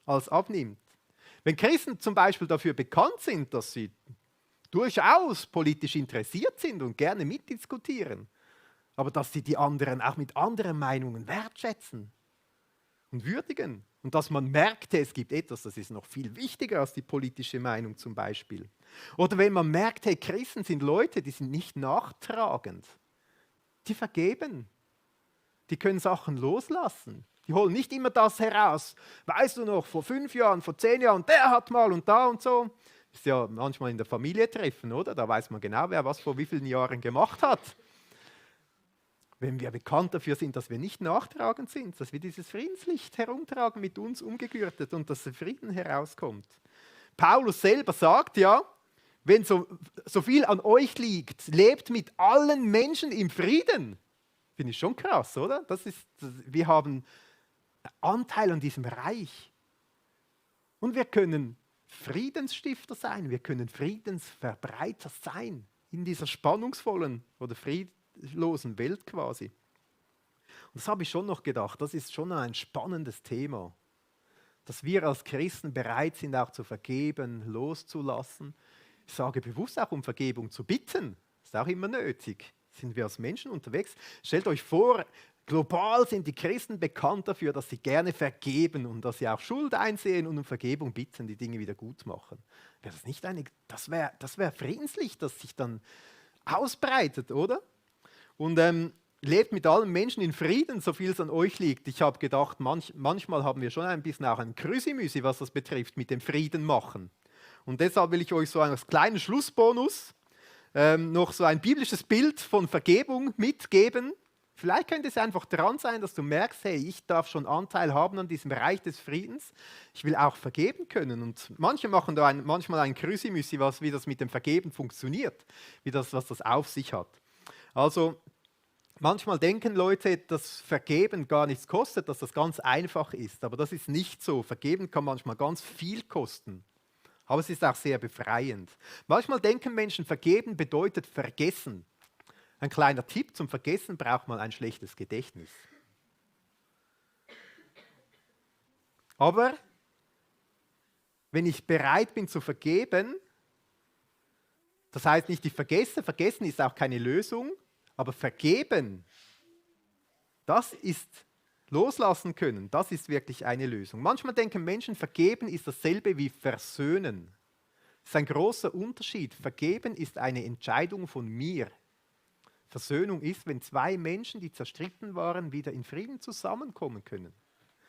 als abnimmt. Wenn Christen zum Beispiel dafür bekannt sind, dass sie durchaus politisch interessiert sind und gerne mitdiskutieren, aber dass sie die anderen auch mit anderen Meinungen wertschätzen und würdigen und dass man merkt, es gibt etwas, das ist noch viel wichtiger als die politische Meinung zum Beispiel. Oder wenn man merkt, hey, Christen sind Leute, die sind nicht nachtragend, die vergeben, die können Sachen loslassen. Die holen nicht immer das heraus. Weißt du noch, vor 5 Jahren, vor 10 Jahren, der hat mal und da und so. Ist ja manchmal in der Familie treffen, oder? Da weiß man genau, wer was vor wie vielen Jahren gemacht hat. Wenn wir bekannt dafür sind, dass wir nicht nachtragend sind, dass wir dieses Friedenslicht herumtragen, mit uns umgegürtet und dass der Frieden herauskommt. Paulus selber sagt ja, wenn so viel an euch liegt, lebt mit allen Menschen im Frieden. Finde ich schon krass, oder? Wir haben Anteil an diesem Reich. Und wir können Friedensstifter sein, wir können Friedensverbreiter sein in dieser spannungsvollen oder friedlosen Welt quasi. Und das habe ich schon noch gedacht, das ist schon ein spannendes Thema, dass wir als Christen bereit sind, auch zu vergeben, loszulassen. Ich sage bewusst auch, um Vergebung zu bitten, ist auch immer nötig. Sind wir als Menschen unterwegs? Stellt euch vor, global sind die Christen bekannt dafür, dass sie gerne vergeben und dass sie auch Schuld einsehen und um Vergebung bitten, die Dinge wieder gut machen. Wäre das nicht das wär Friedenslicht, das sich dann ausbreitet, oder? Und lebt mit allen Menschen in Frieden, so viel es an euch liegt. Ich habe gedacht, manchmal haben wir schon ein bisschen auch ein Krüsimüsi, was das betrifft, mit dem Frieden machen. Und deshalb will ich euch so als kleinen Schlussbonus noch so ein biblisches Bild von Vergebung mitgeben. Vielleicht könnte es einfach dran sein, dass du merkst, hey, ich darf schon Anteil haben an diesem Reich des Friedens. Ich will auch vergeben können. Und manche machen da manchmal ein Krüsimüsi, wie das mit dem Vergeben funktioniert, was das auf sich hat. Also manchmal denken Leute, dass Vergeben gar nichts kostet, dass das ganz einfach ist. Aber das ist nicht so. Vergeben kann manchmal ganz viel kosten. Aber es ist auch sehr befreiend. Manchmal denken Menschen, vergeben bedeutet vergessen. Ein kleiner Tipp: Zum Vergessen braucht man ein schlechtes Gedächtnis. Aber wenn ich bereit bin zu vergeben, das heißt nicht, ich vergesse, vergessen ist auch keine Lösung, aber vergeben, das ist loslassen können, das ist wirklich eine Lösung. Manchmal denken Menschen, vergeben ist dasselbe wie versöhnen. Das ist ein großer Unterschied. Vergeben ist eine Entscheidung von mir. Versöhnung ist, wenn zwei Menschen, die zerstritten waren, wieder in Frieden zusammenkommen können.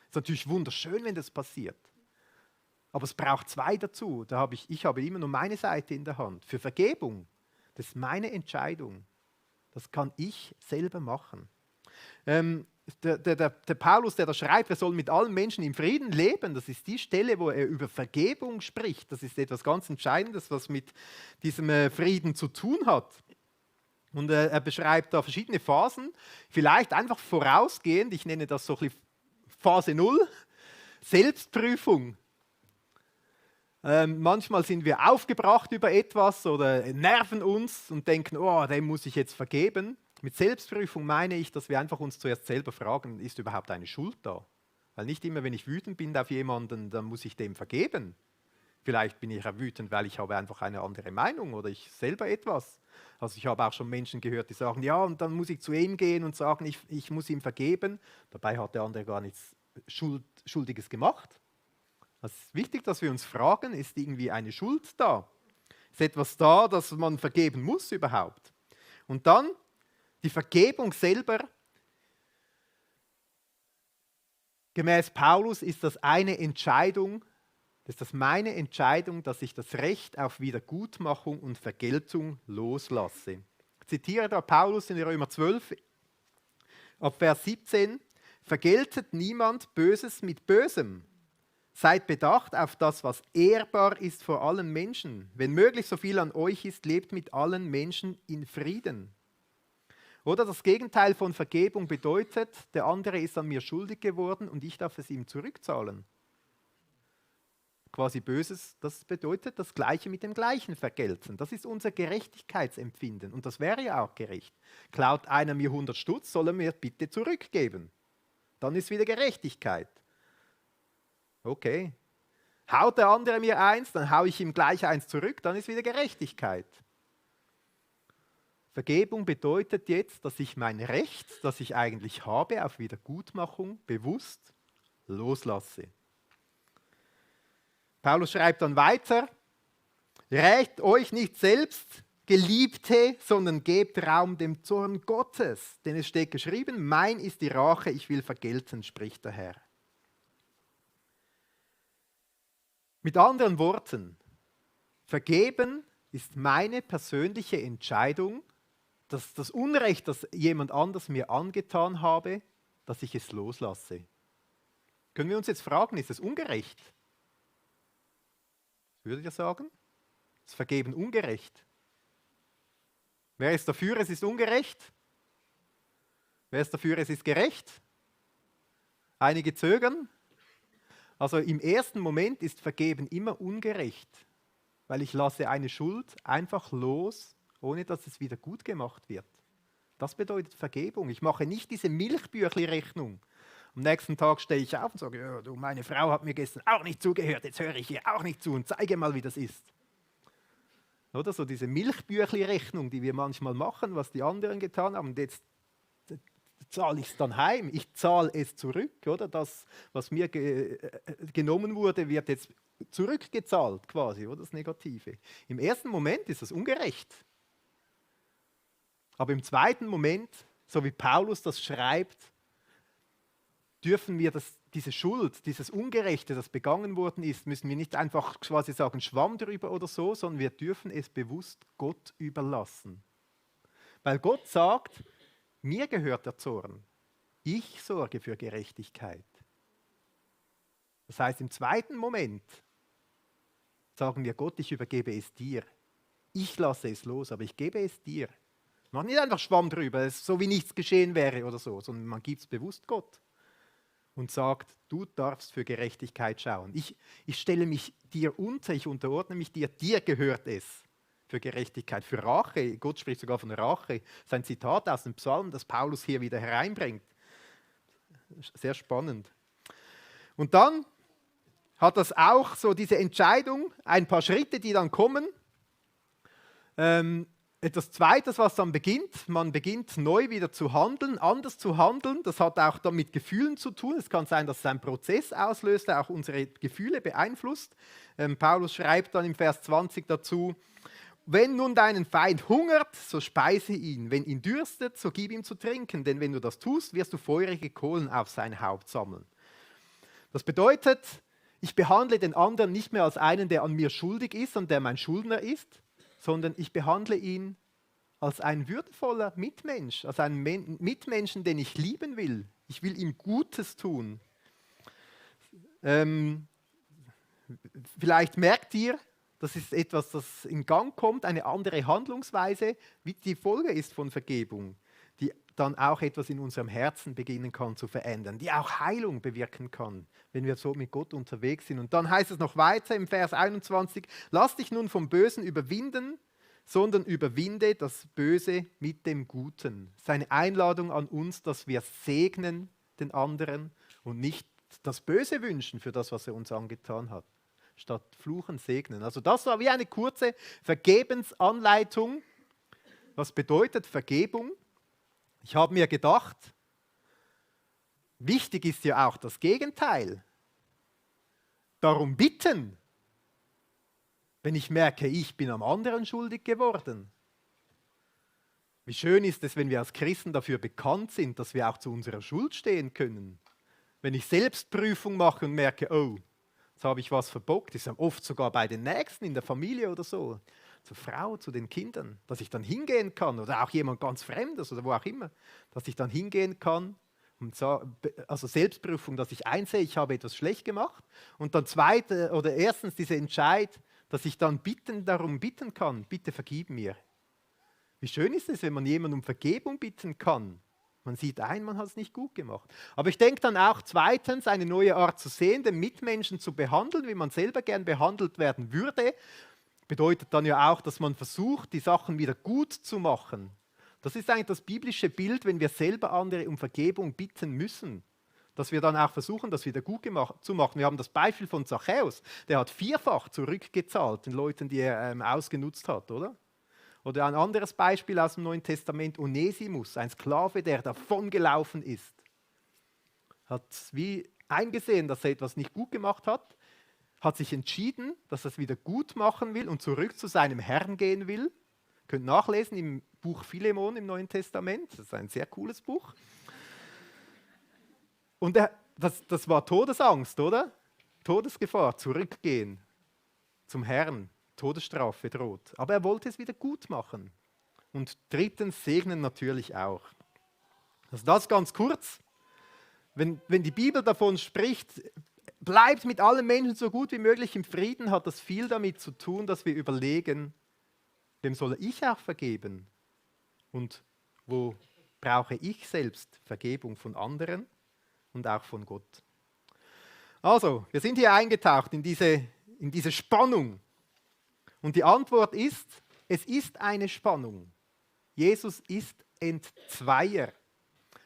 Ist natürlich wunderschön, wenn das passiert. Aber es braucht zwei dazu. Ich habe immer nur meine Seite in der Hand. Für Vergebung, das ist meine Entscheidung. Das kann ich selber machen. Der Paulus, der da schreibt, wir sollen mit allen Menschen im Frieden leben, das ist die Stelle, wo er über Vergebung spricht. Das ist etwas ganz Entscheidendes, was mit diesem Frieden zu tun hat. Und er beschreibt da verschiedene Phasen, vielleicht einfach vorausgehend, ich nenne das so ein bisschen Phase 0, Selbstprüfung. Manchmal sind wir aufgebracht über etwas oder nerven uns und denken, oh, dem muss ich jetzt vergeben. Mit Selbstprüfung meine ich, dass wir einfach uns zuerst selber fragen, ist überhaupt eine Schuld da? Weil nicht immer, wenn ich wütend bin auf jemanden, dann muss ich dem vergeben. Vielleicht bin ich ja wütend, weil ich habe einfach eine andere Meinung oder ich selber etwas. Also ich habe auch schon Menschen gehört, die sagen, ja, und dann muss ich zu ihm gehen und sagen, ich muss ihm vergeben. Dabei hat der andere gar nichts Schuldiges gemacht. Es ist wichtig, dass wir uns fragen, ist irgendwie eine Schuld da? Ist etwas da, das man vergeben muss überhaupt? Und dann die Vergebung selber, gemäß Paulus, ist das eine Entscheidung, das ist meine Entscheidung, dass ich das Recht auf Wiedergutmachung und Vergeltung loslasse. Ich zitiere da Paulus in Römer 12, ab Vers 17, vergeltet niemand Böses mit Bösem. Seid bedacht auf das, was ehrbar ist vor allen Menschen. Wenn möglich so viel an euch ist, lebt mit allen Menschen in Frieden. Oder das Gegenteil von Vergebung bedeutet, der andere ist an mir schuldig geworden und ich darf es ihm zurückzahlen. Quasi Böses, das bedeutet das Gleiche mit dem Gleichen vergelten. Das ist unser Gerechtigkeitsempfinden und das wäre ja auch gerecht. Klaut einer mir 100 Stutz, soll er mir bitte zurückgeben. Dann ist wieder Gerechtigkeit. Okay. Haut der andere mir eins, dann haue ich ihm gleich eins zurück, dann ist wieder Gerechtigkeit. Vergebung bedeutet jetzt, dass ich mein Recht, das ich eigentlich habe, auf Wiedergutmachung bewusst loslasse. Paulus schreibt dann weiter, rächt euch nicht selbst, Geliebte, sondern gebt Raum dem Zorn Gottes. Denn es steht geschrieben, mein ist die Rache, ich will vergelten, spricht der Herr. Mit anderen Worten, Vergeben ist meine persönliche Entscheidung, dass das Unrecht, das jemand anders mir angetan habe, dass ich es loslasse. Können wir uns jetzt fragen, ist es ungerecht? Würdet ihr sagen? Ist Vergeben ungerecht? Wer ist dafür, es ist ungerecht? Wer ist dafür, es ist gerecht? Einige zögern. Also im ersten Moment ist Vergeben immer ungerecht, weil ich lasse eine Schuld einfach los, ohne dass es wieder gut gemacht wird. Das bedeutet Vergebung. Ich mache nicht diese Milchbüchli-Rechnung. Am nächsten Tag stehe ich auf und sage, ja, du, meine Frau hat mir gestern auch nicht zugehört, jetzt höre ich ihr auch nicht zu und zeige mal, wie das ist. Oder so diese Milchbüchli-Rechnung, die wir manchmal machen, was die anderen getan haben, und jetzt zahle ich es dann heim, ich zahle es zurück, oder? Das, was mir genommen wurde, wird jetzt zurückgezahlt quasi, oder? Das Negative. Im ersten Moment ist das ungerecht. Aber im zweiten Moment, so wie Paulus das schreibt, dürfen wir diese Schuld, dieses Ungerechte, das begangen worden ist, müssen wir nicht einfach quasi sagen, Schwamm drüber oder so, sondern wir dürfen es bewusst Gott überlassen. Weil Gott sagt, mir gehört der Zorn. Ich sorge für Gerechtigkeit. Das heißt, im zweiten Moment sagen wir Gott, ich übergebe es dir. Ich lasse es los, aber ich gebe es dir. Man nicht einfach Schwamm drüber, so wie nichts geschehen wäre oder so, sondern man gibt es bewusst Gott und sagt, du darfst für Gerechtigkeit schauen. Ich stelle mich dir unter, ich unterordne mich dir, dir gehört es. Für Gerechtigkeit, für Rache. Gott spricht sogar von Rache. Das ist ein Zitat aus dem Psalm, das Paulus hier wieder hereinbringt. Sehr spannend. Und dann hat das auch so diese Entscheidung, ein paar Schritte, die dann kommen. Etwas Zweites, was dann beginnt, man beginnt neu wieder zu handeln, anders zu handeln. Das hat auch dann mit Gefühlen zu tun. Es kann sein, dass es einen Prozess auslöst, der auch unsere Gefühle beeinflusst. Paulus schreibt dann im Vers 20 dazu, wenn nun deinen Feind hungert, so speise ihn. Wenn ihn dürstet, so gib ihm zu trinken. Denn wenn du das tust, wirst du feurige Kohlen auf sein Haupt sammeln. Das bedeutet, ich behandle den anderen nicht mehr als einen, der an mir schuldig ist und der mein Schuldner ist, sondern ich behandle ihn als ein würdevoller Mitmensch, als einen Mitmenschen, den ich lieben will. Ich will ihm Gutes tun. Vielleicht merkt ihr, das ist etwas, das in Gang kommt, eine andere Handlungsweise, wie die Folge ist von Vergebung, die dann auch etwas in unserem Herzen beginnen kann zu verändern, die auch Heilung bewirken kann, wenn wir so mit Gott unterwegs sind. Und dann heißt es noch weiter im Vers 21, lass dich nun vom Bösen überwinden, sondern überwinde das Böse mit dem Guten. Seine Einladung an uns, dass wir segnen den anderen und nicht das Böse wünschen für das, was er uns angetan hat. Statt fluchen, segnen. Also das war wie eine kurze Vergebensanleitung. Was bedeutet Vergebung? Ich habe mir gedacht, wichtig ist ja auch das Gegenteil. Darum bitten, wenn ich merke, ich bin am anderen schuldig geworden. Wie schön ist es, wenn wir als Christen dafür bekannt sind, dass wir auch zu unserer Schuld stehen können. Wenn ich Selbstprüfung mache und merke, oh, jetzt habe ich was verbockt, ist ja oft sogar bei den Nächsten in der Familie oder so, zur Frau, zu den Kindern, dass ich dann hingehen kann oder auch jemand ganz Fremdes oder wo auch immer, dass ich dann hingehen kann und also Selbstprüfung, dass ich einsehe, ich habe etwas schlecht gemacht und dann erstens diese Entscheid, dass ich dann darum bitten kann, bitte vergib mir. Wie schön ist es, wenn man jemanden um Vergebung bitten kann. Man sieht ein, man hat es nicht gut gemacht. Aber ich denke dann auch zweitens, eine neue Art zu sehen, den Mitmenschen zu behandeln, wie man selber gern behandelt werden würde, bedeutet dann ja auch, dass man versucht, die Sachen wieder gut zu machen. Das ist eigentlich das biblische Bild, wenn wir selber andere um Vergebung bitten müssen, dass wir dann auch versuchen, das wieder gut zu machen. Wir haben das Beispiel von Zachäus, der hat 4-fach zurückgezahlt den Leuten, die er ausgenutzt hat, oder? Oder ein anderes Beispiel aus dem Neuen Testament, Onesimus, ein Sklave, der davongelaufen ist. Hat wie eingesehen, dass er etwas nicht gut gemacht hat, hat sich entschieden, dass er es wieder gut machen will und zurück zu seinem Herrn gehen will. Ihr könnt nachlesen im Buch Philemon im Neuen Testament, das ist ein sehr cooles Buch. Und das war Todesangst, oder? Todesgefahr, zurückgehen zum Herrn. Todesstrafe droht. Aber er wollte es wieder gut machen. Und drittens, segnen natürlich auch. Also das ganz kurz. Wenn die Bibel davon spricht, bleibt mit allen Menschen so gut wie möglich im Frieden, hat das viel damit zu tun, dass wir überlegen, wem soll ich auch vergeben? Und wo brauche ich selbst Vergebung von anderen und auch von Gott? Also, wir sind hier eingetaucht in diese Spannung. Und die Antwort ist, es ist eine Spannung. Jesus ist Entzweier.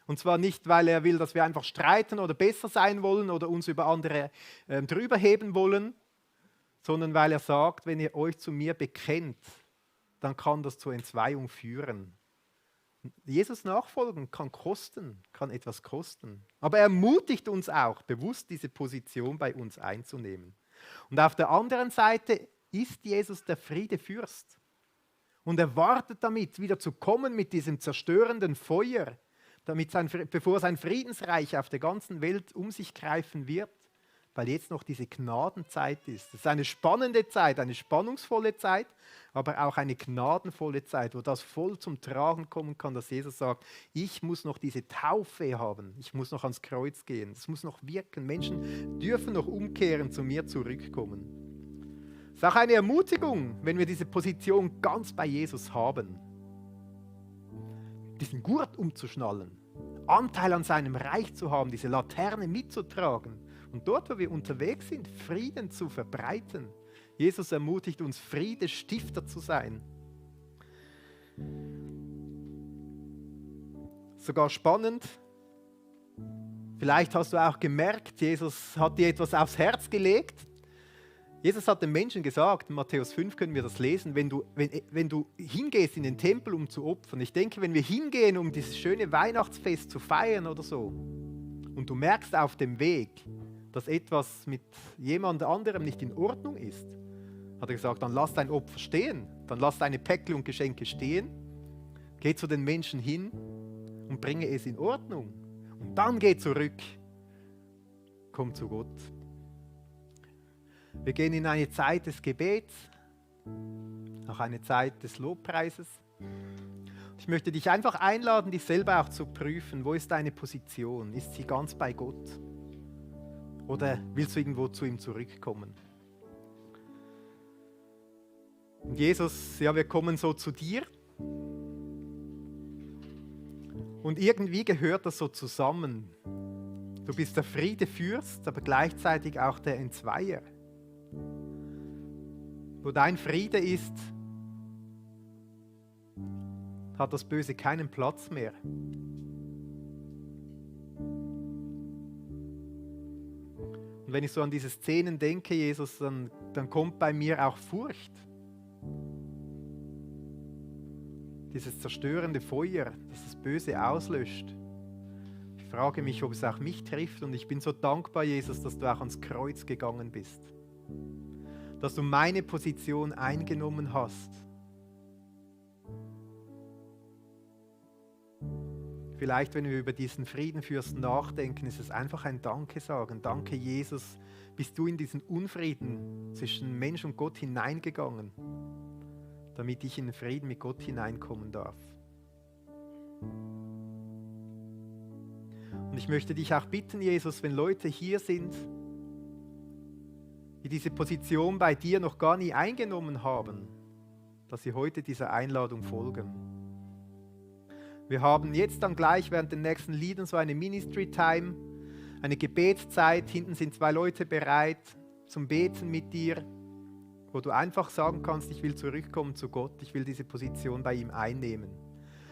Und zwar nicht, weil er will, dass wir einfach streiten oder besser sein wollen oder uns über andere drüber heben wollen, sondern weil er sagt, wenn ihr euch zu mir bekennt, dann kann das zur Entzweiung führen. Jesus nachfolgen kann kosten, kann etwas kosten. Aber er ermutigt uns auch, bewusst diese Position bei uns einzunehmen. Und auf der anderen Seite ist Jesus der Friedefürst. Und er wartet damit, wieder zu kommen mit diesem zerstörenden Feuer, bevor sein Friedensreich auf der ganzen Welt um sich greifen wird, weil jetzt noch diese Gnadenzeit ist. Es ist eine spannende Zeit, eine spannungsvolle Zeit, aber auch eine gnadenvolle Zeit, wo das voll zum Tragen kommen kann, dass Jesus sagt, ich muss noch diese Taufe haben, ich muss noch ans Kreuz gehen, es muss noch wirken, Menschen dürfen noch umkehren, zu mir zurückkommen. Es ist auch eine Ermutigung, wenn wir diese Position ganz bei Jesus haben, diesen Gurt umzuschnallen, Anteil an seinem Reich zu haben, diese Laterne mitzutragen und dort, wo wir unterwegs sind, Frieden zu verbreiten. Jesus ermutigt uns, Friedestifter zu sein. Sogar spannend, vielleicht hast du auch gemerkt, Jesus hat dir etwas aufs Herz gelegt. Jesus hat den Menschen gesagt, in Matthäus 5 können wir das lesen, wenn du hingehst in den Tempel, um zu opfern. Ich denke, wenn wir hingehen, um dieses schöne Weihnachtsfest zu feiern oder so, und du merkst auf dem Weg, dass etwas mit jemand anderem nicht in Ordnung ist, hat er gesagt, dann lass dein Opfer stehen, dann lass deine Päckle und Geschenke stehen, geh zu den Menschen hin und bringe es in Ordnung. Und dann geh zurück, komm zu Gott. Wir gehen in eine Zeit des Gebets, auch eine Zeit des Lobpreises. Ich möchte dich einfach einladen, dich selber auch zu prüfen. Wo ist deine Position? Ist sie ganz bei Gott? Oder willst du irgendwo zu ihm zurückkommen? Und Jesus, ja, wir kommen so zu dir. Und irgendwie gehört das so zusammen. Du bist der Friedefürst, aber gleichzeitig auch der Entzweier. Wo dein Friede ist, hat das Böse keinen Platz mehr. Und wenn ich so an diese Szenen denke, Jesus, dann kommt bei mir auch Furcht. Dieses zerstörende Feuer, das das Böse auslöscht. Ich frage mich, ob es auch mich trifft, und ich bin so dankbar, Jesus, dass du auch ans Kreuz gegangen bist. Dass du meine Position eingenommen hast. Vielleicht, wenn wir über diesen Friedenfürsten nachdenken, ist es einfach ein Danke sagen. Danke, Jesus, bist du in diesen Unfrieden zwischen Mensch und Gott hineingegangen, damit ich in den Frieden mit Gott hineinkommen darf. Und ich möchte dich auch bitten, Jesus, wenn Leute hier sind, die diese Position bei dir noch gar nie eingenommen haben, dass sie heute dieser Einladung folgen. Wir haben jetzt dann gleich während den nächsten Liedern so eine Ministry-Time, eine Gebetszeit. Hinten sind 2 Leute bereit zum Beten mit dir, wo du einfach sagen kannst, ich will zurückkommen zu Gott, ich will diese Position bei ihm einnehmen.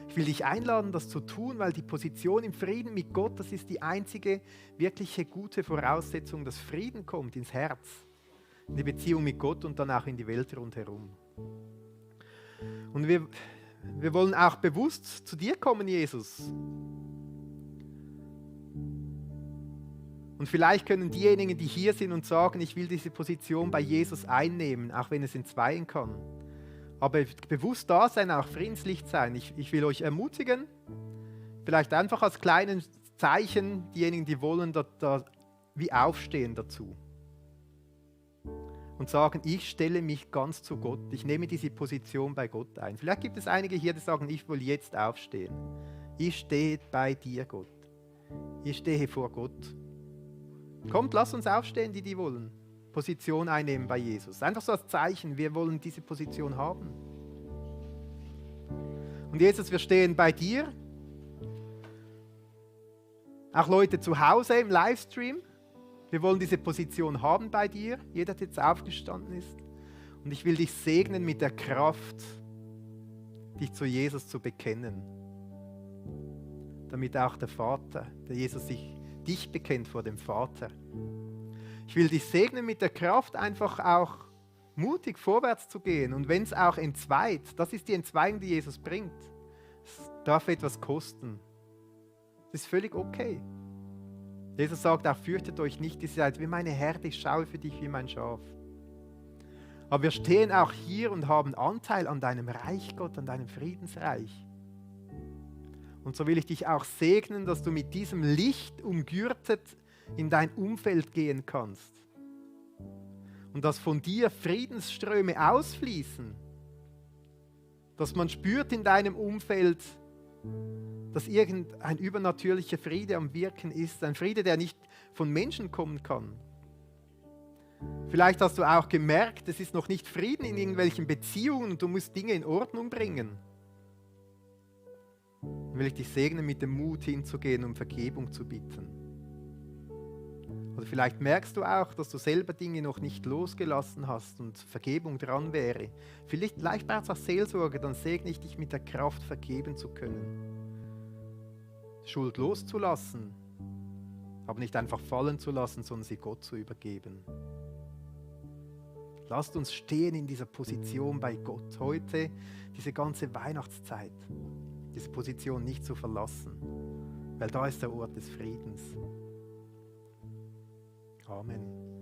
Ich will dich einladen, das zu tun, weil die Position im Frieden mit Gott, das ist die einzige wirkliche gute Voraussetzung, dass Frieden kommt ins Herz, in die Beziehung mit Gott und dann auch in die Welt rundherum. Und wir wollen auch bewusst zu dir kommen, Jesus. Und vielleicht können diejenigen, die hier sind und sagen, ich will diese Position bei Jesus einnehmen, auch wenn es entzweien kann, aber bewusst da sein, auch Friedenslicht sein. Ich will euch ermutigen, vielleicht einfach als kleinen Zeichen, diejenigen, die wollen, da wie aufstehen dazu. und sagen, ich stelle mich ganz zu Gott. Ich nehme diese Position bei Gott ein. Vielleicht gibt es einige hier, die sagen, ich will jetzt aufstehen. Ich stehe bei dir, Gott. Ich stehe vor Gott. Kommt, lass uns aufstehen, die wollen. Position einnehmen bei Jesus. Einfach so als Zeichen, wir wollen diese Position haben. Und Jesus, wir stehen bei dir. Auch Leute zu Hause im Livestream. Wir wollen diese Position haben bei dir. Jeder, der jetzt aufgestanden ist. Und ich will dich segnen mit der Kraft, dich zu Jesus zu bekennen. Damit auch der Vater, der Jesus dich bekennt vor dem Vater. Ich will dich segnen mit der Kraft, einfach auch mutig vorwärts zu gehen. Und wenn es auch entzweit, das ist die Entzweiung, die Jesus bringt. Es darf etwas kosten. Das ist völlig okay. Jesus sagt auch, fürchtet euch nicht, ihr seid wie meine Herde, ich schaue für dich wie mein Schaf. Aber wir stehen auch hier und haben Anteil an deinem Reich, Gott, an deinem Friedensreich. Und so will ich dich auch segnen, dass du mit diesem Licht umgürtet in dein Umfeld gehen kannst. Und dass von dir Friedensströme ausfließen. Dass man spürt in deinem Umfeld, dass irgendein übernatürlicher Friede am Wirken ist. Ein Friede, der nicht von Menschen kommen kann. Vielleicht hast du auch gemerkt, es ist noch nicht Frieden in irgendwelchen Beziehungen und du musst Dinge in Ordnung bringen. Dann will ich dich segnen, mit dem Mut hinzugehen, um Vergebung zu bitten. Oder vielleicht merkst du auch, dass du selber Dinge noch nicht losgelassen hast und Vergebung dran wäre. Vielleicht braucht es auch Seelsorge, dann segne ich dich mit der Kraft, vergeben zu können. Schuld loszulassen, aber nicht einfach fallen zu lassen, sondern sie Gott zu übergeben. Lasst uns stehen in dieser Position bei Gott heute, diese ganze Weihnachtszeit, diese Position nicht zu verlassen, weil da ist der Ort des Friedens. Amen.